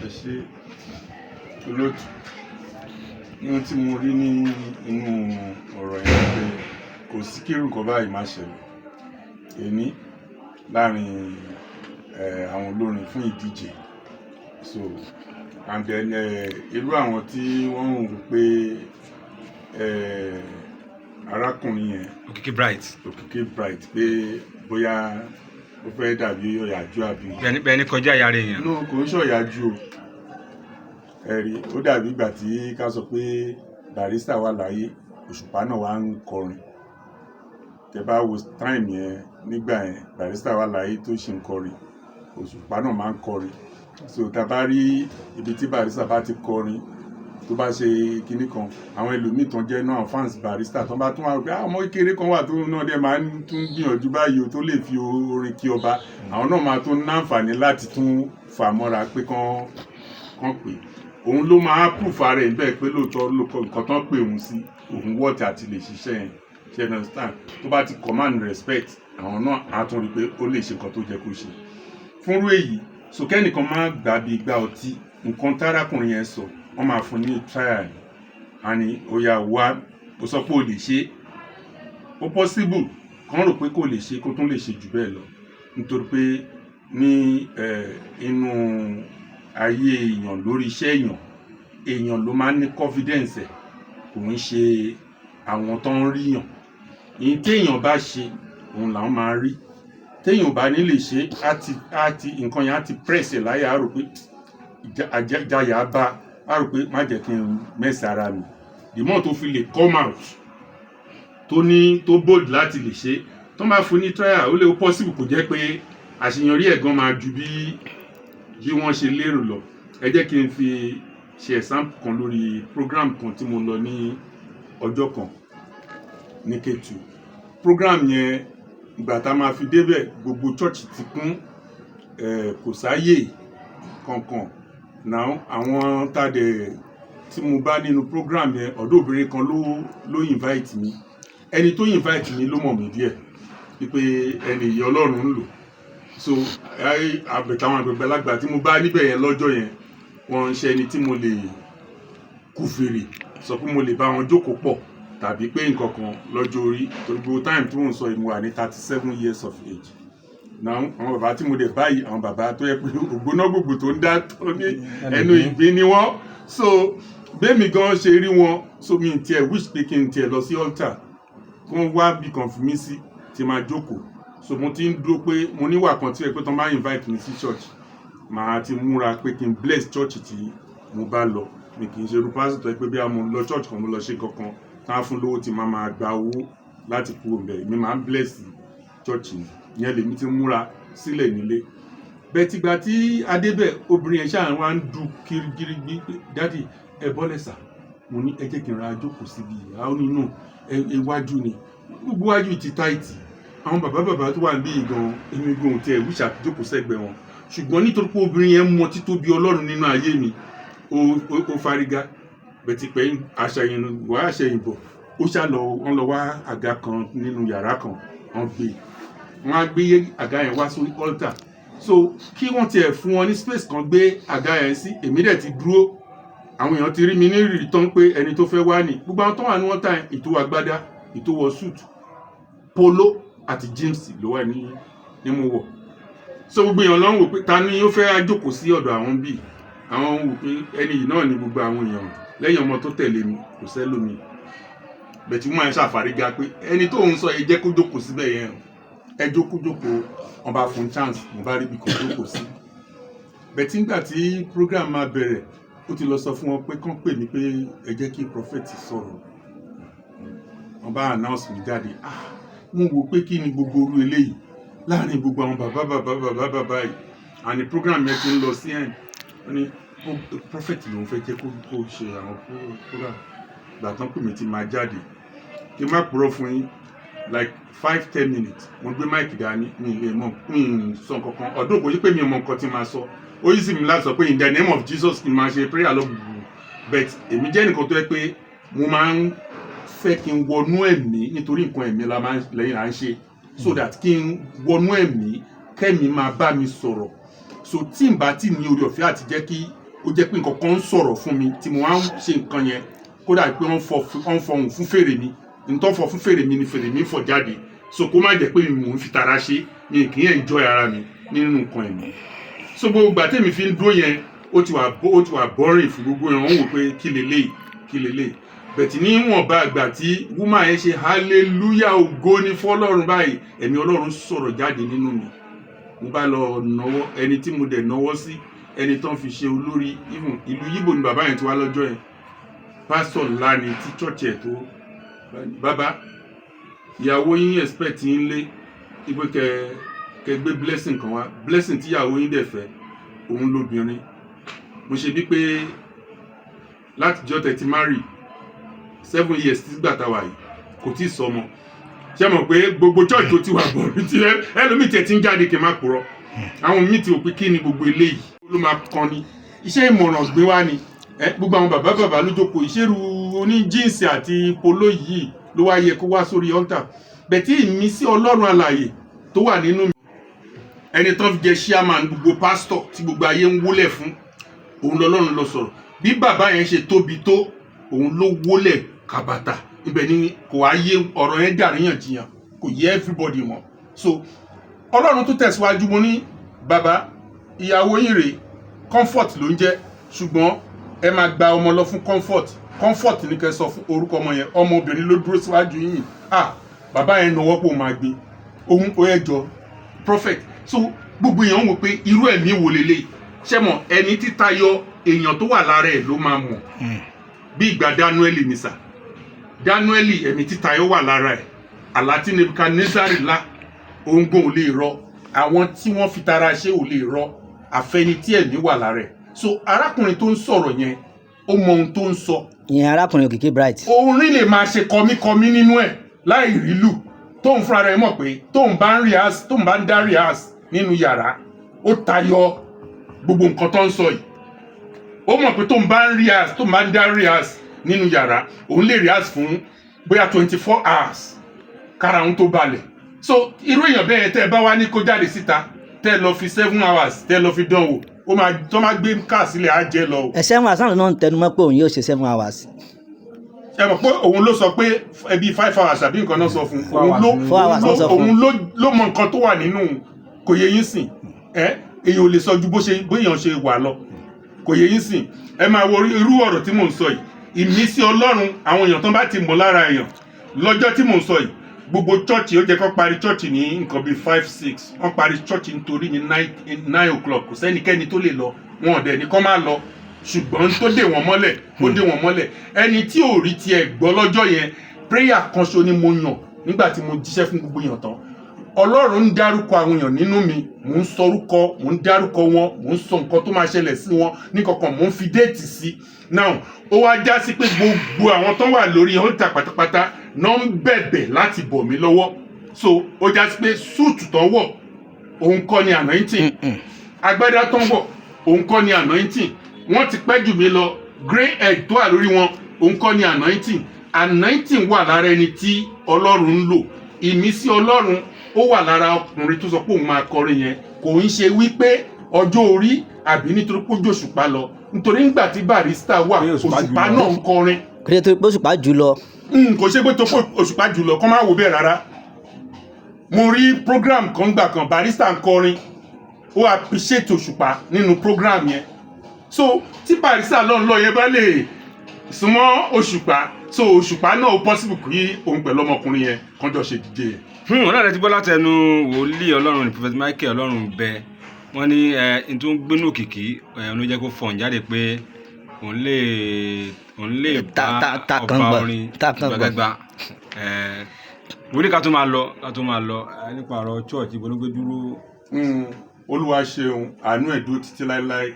Ẹ ṣe, olóòtú. Ohun tí mo rí ní inú ọ̀rọ̀ yẹn ni pé kò sí kí irú nǹkan báyìí má ṣẹlẹ̀ èní láàrin àwọn olórin fún ìdíje. So and then irú àwọn tí wọ́n ń wò pé arákùnrin yẹn, Òkìkí Bright. Òkìkí Bright, pé bóyá ó fẹ́ dàbí ọ̀yàjú àbí Bẹ́ẹ̀ni, kọjá ìyá rẹ̀ èèyàn. No, kò ń ṣọ̀yàjú o. Ẹ̀rí ó dàbí ìgbà tí ká sọ pé Barrister wà láyé, Òṣùpá náà wà ń kọrin. Tẹ bá wo time yẹn, nígbà yẹn Barrister wà láyé tó ṣì ń kọrin, Òṣùpá náà máa ń kọrin. So tá a bá rí ibi tí Barrister bá ti kọrin, tó bá ṣe kinní kan, àwọn ẹlòmíì tán jẹ́ náà fans Barrister, tán bá tún wá pé, "Ah, ọmọ kékeré kan wà tó náà dẹ̀ máa ń tún gbìyànjú báyìí o, tó lè fi orin kí ọba," àwọn náà máa tún náǹfààní láti tún fà mọ́ra pé kán kán pè òun. Ló máa proof ara ẹ̀ bẹ́ẹ̀ pé lóòótọ́ ló kọ nǹkan tán pè òun sí, òun wọ́ọ̀tì àti lè ṣiṣẹ́ yẹn. Ṣe understand? Tó bá ti command respect, àwọn náà á tún rí i pé ó lè ṣe nǹkan tó jẹ́ kó ṣe fúnrú èyí. So kẹ́nìkan máa gbà bí igba ọtí nǹkan tárákùnrin yẹn sọ, wọ́n máa fún ní trial á ní ó yá, wá, ó sọ pé ó lè ṣe. Ó possible kàn rò pé kò lè ṣe, kó tún lè ṣe jù bẹ́ẹ̀ lọ, nítorí pé ní inú ayé èèyàn, lórí iṣẹ́ èèyàn, èèyàn ló máa ń ní confidence ẹ̀, kò ń ṣe àwọn tó ń ríyàn. Ìyẹn téèyàn bá ṣe, òun làwọn máa rí. Téèyàn ò bá ní lè ṣe, á ti nǹkan yẹn á ti press ẹ̀ láyà, á rò pé ìjáyà bá á rò pé má jẹ́ kí n mess ara mi. The more tó fi lè come out, tó ní tó bold láti lè ṣe, tó máa fún ní trial, ó lè possible kò jẹ́ pé àṣeyọrí ẹ̀ gan máa ju bí wọ́n ṣe lérò lọ. Ẹ jẹ́ kí n fi ṣe example kan lórí program kan tí mo lọ ní ọjọ́ kan ní Kétu. Program yẹn, ìgbà tá a máa fi débẹ̀, gbogbo church ti kún, kò sáyè kankan. Now àwọn tá a dẹ̀ tí mo bá nínú program yẹn, ọ̀dọ́ obìnrin kan ló invite mi. Ẹni tó invite mi ló mọ̀ mí díẹ̀ wípé ẹni yìí, Ọlọ́run ń lò. So àbẹ̀tàwọn àgbàlagbà tí mo bá níbẹ̀ yẹn lọ́jọ́ yẹn, wọ́n ń ṣe ẹni tí mo lè kúfèrè sọ pé mo lè bá wọn jókòó pọ̀ tàbí pé nǹkan kan lọ́jọ́ orí, torí gbogbo time tí mò ń sọ yìí, mo wà ní 37 years of age now. Àwọn bàbá tí mo dẹ̀ báyìí, àwọn bàbá tó yẹ pé ògbóná gbogbo tó ń dá tó ní ẹnu ìgbín ni wọ́n. So bẹ́ẹ̀mi gan ṣe rí wọn, so mi tiẹ̀ wish pé kí n tiẹ̀ lọ sí altar, kí wọ́n wá bí kan fi mí sí tí máa jókòó. So mo ti ń dúró pé mo níwà kan tí ẹ pé tó máa invite mi sí church, màá ti múra pé kí n bless church tí mo bá lọ. Mi kì í ṣe irú pásítọ̀ pé bí a mo lọ church kan, mo lọ ṣe kankan tá a fún lówó tí máa máa gba owó láti kúrò ńbẹ̀. Mi máa ń bless church ni. Ìyẹn lèmi ti múra sílẹ̀ nílé bẹ́ẹ̀. Tìgbà tí adébẹ̀, obìnrin yẹn ṣáà wá ń du kirigiri pé, "Daddy, ẹ bọ́lẹ̀ sà." Mo ní, "Ẹ jẹ́ kí n ra jókòó síbi." Àwọn nínú iwájú ni gbogbo iwájú ti tight. Àwọn bàbá bàbá tó wà níbí yìí gan, èmi gan ò tiẹ̀ wish àti jókòó sẹ́gbẹ̀ẹ́ wọn, ṣùgbọ́n nítorí pé obìnrin yẹn mọ títóbi Ọlọ́run nínú ayé mi, ó fárígá bẹ̀tì pé àṣàyìn wá àṣẹyìn bọ̀, ó ṣá lọ, wọ́n lọ wá àga kan nínú yàrá kan, wọ́n gbé, wọ́n á gbé àga yẹn wá sórí altar. So kí wọ́n tiẹ̀ fún wọn ní space kan gbé àga yẹn sí, èmi dẹ̀ ti dúró. Àwọn èèyàn ti rí mi ní ìrírí tán pé ẹni tó fẹ́ wá ní gbogbo àwọn tó wà ní wọ́n tàn, ìtòwò agbádá, ìtòwò suit, polo àti jeans ló wà ní mo wọ̀. So gbogbo èèyàn ló ń wò pé ta ni ó fẹ́ jókòó sí ọ̀dọ̀ àwọn bíi àwọn, ń wò pé ẹni yìí náà ni. Gbogbo àwọn èèyàn lẹ́yìn ọmọ tó tẹ̀lé mi, kò sẹ́lómi bẹ̀tí wọ́n máa ń ṣàfàrígá pé ẹni tó ń sọ yìí, jẹ́ kó jókòó síbẹ̀ yẹn o, ẹ jókòó jókòó. Wọ́n bá fún chance, mo bá rí ibi kan jókòó sí. Bẹ̀tí nígbà tí program máa bẹ̀rẹ̀, ó ti lọ sọ fún wọn pé kán pè mí pé ẹ jẹ́ kí prophet sọ̀rọ̀. Wọ́n bá announce mi jáde. Ah, mo wò pé kí ni gbogbo orú eléyìí láàrin gbogbo àwọn bàbá bàbá bàbá bàbá yìí? And the program yẹn ti ń lọ sí end. Wọ́n ní prophet lòun fẹ́ jẹ́ kó ṣe àwọn program. Ìgbà tán pè mí tí máa jáde, kí n má purọ́ fún yín, like 5-10 minutes, mo gbé mic dání, mi ì lè mọ, mi ì sọ nǹkan kan. Ọdún kò yí pé mi ò mọ nǹkan tí máa sọ. Ó yí sí mi láti sọ pé "In the name of Jesus," kí n máa ṣe prayer lọ gbùgbù. But èmi jẹ́ nìkan tó yẹ pé mo máa ń fẹ́ kí n wọnú ẹ̀mí, nítorí nǹkan ẹ̀mí la máa ń lẹ́yìn à ń ṣe, so that kí n wọnú ẹ̀mí, kẹ́mi máa bá mi sọ̀rọ̀. So tí n bá tí ní orí ọ̀fẹ́ àti jẹ́ kí Ó jẹ́ pé nǹkan kan ń sọ̀rọ̀ fún mi tí mo wá ń ṣe nǹkan yẹn, kódà pé wọ́n ń fọhùn fún fèrè mi. Ntọ́ fọ fún fèrè mi ni fèrè mi ń fọ̀ jáde. So kó má jẹ́ pé mò ń fi tara ṣe, mi kì í enjoy ara mi nínú nǹkan ẹ̀mí. So gbogbo ìgbà tèmi fi ń dúró yẹn, ó ti wà boring fún gbogbo yẹn. Wọ́n wò pé kí leléyìí, kí leléyìí. But níwọ̀nba àgbà tí woman yẹn ṣe hallelujah, ògo ni fọlọ́run báyìí, ẹ̀mí Ọlọ́run sọ̀rọ̀ jáde nínú mi. Mo bá lọ náwó ẹni tí mo dẹ̀ náwó sí, ẹni tó ń fi ṣe olórí, even ìlú Yíbò ni bàbá yẹn ti wá lọ́jọ́ yẹn. Pásítọ̀ ńlá ni tí church ẹ̀ tó. Bàbá, ìyàwó yín expect yín lé ipe kẹ gbé blessing kan wá, blessing tí ìyàwó yín dẹ̀ fẹ́ òun lóbìnrin. Mo ṣe bí pé látijọ́ tẹ́ ti marry 7 years tí gbà tá wà yìí, kò tí ì sọmọ. Ṣé mọ̀ pé gbogbo church tó ti wà bọ̀ tí ẹlòmíì tẹ̀ ti ń jáde, kí n má purọ́, àwọn míì ti wò pé kí ni gbogbo eléyìí ló máa kan ni iṣẹ́ ìmọ̀ràn gbé wá ni. Ẹ gbogbo àwọn bàbá bàbá ló jókòó, ìṣerú oní jeans àti polo yìí ló wá yẹ kó wá sórí altar bẹ̀tí. Ìmísí Ọlọ́run alààyè tó wà nínú mi, ẹni tó fi jẹ chairman gbogbo pastor tí gbogbo ayé ń wólẹ̀ fún, òun lọ́lọ́run lọ sọ̀rọ̀. Bí bàbá yẹn ṣe tóbi tó, òun ló wólẹ̀ kàbàtà. Ibẹ̀ ni kò wá yé, ọ̀rọ̀ yẹn dàríyànjiyàn, kò yé everybody mọ́. So Ọlọ́run tó tẹ̀síwájú, mo ní bàbá, ìyàwó yín rèé, Comfort ló ń jẹ́, ṣùgbọ́n ẹ máa gba ọmọ lọ fún Comfort. Comfort ní kẹ́ sọ fún orúkọ ọmọ yẹn, ọmọbìnrin ló dúró síwájú yín. Ah, bàbá yẹn nọwọ́ pò máa gbé òun ó yẹ jọ prophet. So gbogbo èèyàn ń wò pé irú ẹ̀mí wo lélẹ̀. Ṣé mọ̀, ẹni títayọ èèyàn tó wà lára ẹ̀ ló máa mọ̀. Bí ìgbà Daniel ní sà, Daniel, ẹ̀mí títayọ wà lára ẹ̀. Àlá tí Nebukadnezari lá, òun gan ò lè rọ, àwọn tí wọ́n fi tara ṣe ò lè rọ, àfẹni tí ẹ̀mí wà lára ẹ̀. So arákùnrin tó ń sọ̀rọ̀ yẹn, ó mọ ohun tó ń sọ. Ìyẹn arákùnrin Òkìkí Bright. Orin lè máa ṣe kọmíkọmí nínú ẹ̀ láì rí lù, tóun fúnra rẹ̀ mọ̀ pé tóun bá ń rehearse, tóun bá ń dá rehearse nínú yàrá, ó tayọ gbogbo nǹkan tó ń sọ yìí. Ó mọ̀ pé tóun bá ń rehearse, tóun bá ń dá rehearse nínú yàrá, òun lè rehearse fún bóyá 24 hours kára òun tó balẹ̀. So irú èèyàn bẹ́ẹ̀, tẹ́ ẹ bá wá ní kó jáde síta, tẹ́ ẹ lọ fi 7 hours, tẹ́ ẹ lọ fi dán wò, ó máa tó máa gbé káà sílẹ̀, á jẹ́ lọ o. Ẹ 7 hours náà ń tẹnumọ́ pé òun yóò ṣe 7 hours. Ẹ mọ̀ pé òun ló sọ pé ẹbí 5 hours àbí nǹkan náà sọ fún òun ló 4 hours ló sọ fún. Òun ló mọ nǹkan tó wà nínú. Kò yẹ yín sìn? Ẹ èyàn ò lè sọ ju bó ṣe bóyàn ṣe wà lọ. Kò yẹ yín sìn? Ẹ máa wo irú ọ̀rọ̀ tí mò ń sọ yìí, ìmísí Ọlọ́run, àwọn èèyàn tó bá ti mọ̀ lára èèyàn lọ́jọ́ tí mò ń sọ yìí, gbogbo church, ó jẹ́ kó parí church ní nǹkan bíi 5, 6. Wọ́n parí church nítorí ní 9 o'clock. Kò sẹ́nikẹ́ni tó lè lọ, wọn ò dẹ̀ ní kó má lọ, ṣùgbọ́n tó dè wọ́n mọ́lẹ̀, ó dè wọ́n mọ́lẹ̀. Ẹni tí ò rí tiẹ̀ gbọ́ lọ́jọ́ yẹn, prayer kan ṣo ni mo yàn nígbà tí mo jíṣẹ́ fún gbogbo èèyàn tán. Ọlọ́run ń dárúkọ àwọn èèyàn nínú mi, mò ń sọrúkọ, mò ń dárúkọ wọn, mò ń sọ nǹkan tó máa ṣẹlẹ̀ sí wọn níkọ̀kan, mò ń fi date sí. Now ó wá já sí pé gbogbo àwọn tó wà lórí altar pátápátá náà ń bẹ̀bẹ̀ láti bọ̀ mí lọ́wọ́. So ó já sí pé suit tó wọ̀, òun kọ́ ni anointing, agbádá tó ń wọ̀, òun kọ́ ni anointing, wọ́n ti pẹ́ jù mí lọ, grey head tó wà lórí wọn, òun kọ́ ni anointing. Anointing wà lára ẹni tí Ọlọ́run ń lò. Ìmísí Ọlọ́run ó wà lára ọkùnrin tó sọ pé òun máa kọrin yẹn. Kò ń ṣe wípé ọjọ́ orí àbí nítorí pé ó jòṣùpá lọ, nítorí nígbà tí Barrister wà, Pé Òṣùpá jù Òṣùpá lọ. náà ń kọrin. Kí ló tó pé Òṣùpá jù lọ? Kò ṣe pé tó pé Òṣùpá jù lọ, kọ́ máa wò bẹ́ẹ̀ rárá. Mo rí program kan gbà kan, Barrister ń kọrin, ó appreciate Òṣùpá nínú program yẹn. So tí Barrister lọ́n lọ yẹn bá lè súnmọ́ Òṣùpá, so Òṣùpá náà ó possible kí òun pẹ̀lú ọmọkùnrin yẹn kán jọ ṣe díje yẹn. Ọ̀nà rẹ̀ ti gbọ́ látẹnu wòlíì Ọlọ́run ní Prophet Michael Ọlọ́run bẹ. Wọ́n ní ẹ n tó ń gbénú òkìkí ẹ ló jẹ́ kó fọ̀n jáde pé òun lè bá Ta kan ọba gbọ̀n, orin ta kan gbọ̀n. gbàgbà ẹ wòlíì. Ká tó máa lọ nípa ọ̀rọ̀ church, ibo ló gbé dúró? Olúwa ṣeun, àánú ẹ̀ dúró títí láéláé.